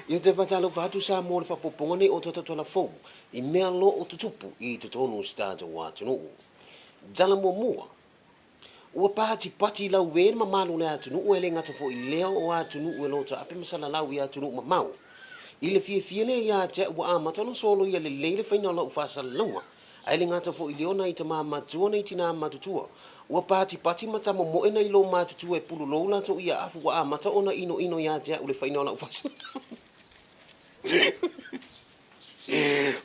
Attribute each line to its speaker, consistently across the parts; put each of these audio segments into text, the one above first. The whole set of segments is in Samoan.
Speaker 1: Ia te faatalofa atu Samoa i le faaopoopoga nei o Tatatala Fou i mea lo o tutupu i totonu o si tatou atunuu. Tala muamua, Ua patipati lauē le mamalu o le atunuu e le gata foi i lea o atunuu e lo taape ma salalau i atunuu mamao. I le fiafia lea ia te au ua amata ona soloia lelei le faiga o lau faasalalauga, ae le gata foi i lea o nai tama matua nai tinā matutua. Ua patipati ma tamomoe nai lo matutua e pululou latou ia afu ua amata ona inoino ia te au le faiga o lau faasalalauga.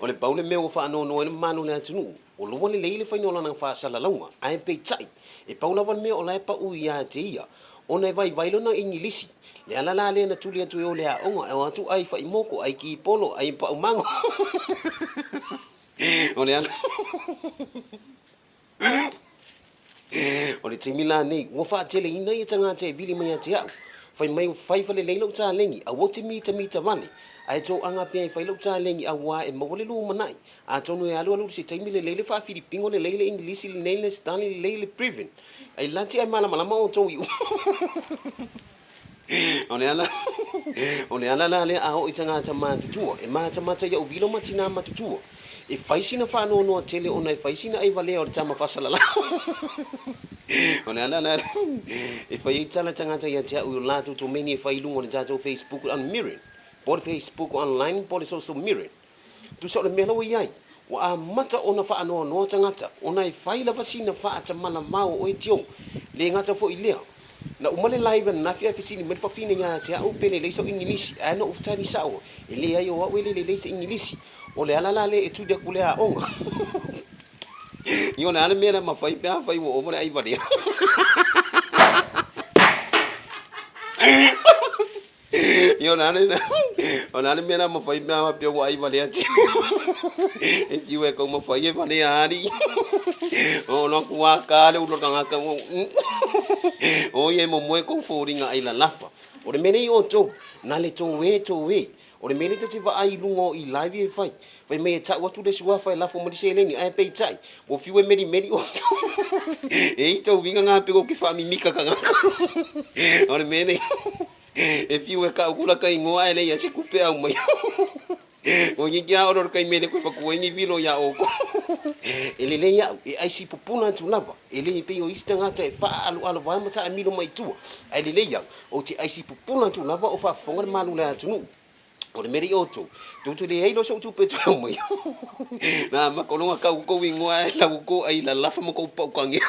Speaker 1: O le pau le mea ua faanoanoa ai le mamalu o le atunuu, ua loa lelei le faiga o lana faasalalauga, ae peitai, e pau lava le mea o la e pau ia te ia, ona e vaivai lona Igilisi. Le ala la lea na tuli atu ai o le aoga, e o atu ai faimoko, ai kipolo, ai paumago. O le ala. O le taimi la nei, ua faateleina ia tagata e vili mai ia te au. Fai mai ua fai falelei lou taleni, aua ou te mitamita vale, ae toaga pea e fai lou taleni auā e maua le lumanai. Atonu e alualu i se taimi lelei le faafilipino lelei le Igilisi lelei le Sitani lelei le Privin. Ai lati ae malamalama outou i O le ala, o le ala la lea a oo i tagata matutua, e matamata i au vilo ma tinā matutua, e fai sina faanoanoa tele ona e fai sina ai valea o le tama faasalalau. O le ala la e fai ai tala tagata ia te au i o latou tomeni e fai i luga o le tatou Facebook on Mirren, po o le Facebook online po o le social Mirren. Tusa o le mea la ua i ai, ua amata ona faanoanoa tagata ona e fai lava sina faatamalamao o oe Tio. Le gata foi i lea, na uma le live ananafi ae fesili mai le fafine ia te au pe lelei sau Igilisi, ae na ou tali sao, e leai o au e le lelei se Igilisi. O le ala la lea e tuli atu le aoga. Ia o le a le mea lea mafai pe afai ua ova le ai valea. Ia o le a le o le a le mea la mafai pe a faapea ua ai valea te e fiu e taumafai e valea alii. O lo atu a ka le ulu o le tagata ua o ia e momoe kou foliga ai lalafa. O le mea nei outou, na le toe toe. O le mea lea ta te vaai i luga o i live e fai. Fai mai e tau atu le suafa e lafo mai le seleni, ae peitai, ua fiu e melimeli outou. E i tou uiga na pei ou te faamimika tagata. O le mea nei, e fiu e kau kula ka igoa ae leai se tupe aumai. O ia a olo le taimi e le toe avatua ai ni vilo ia outou. E lelei au, e aisi pupula atu lava, e le pei o isi tagata e faaalualu ai ma taamilo mai tua. Ae lelei au, ou te aisi pupula atu lava o faafofoga le malu o le atunuu. O le mea lea i outou, tou te leai loa so'u tupe e toe aumai. Na amata loa ona tau tou igoa ae lau tou ai lalafa ma tou pau tagea.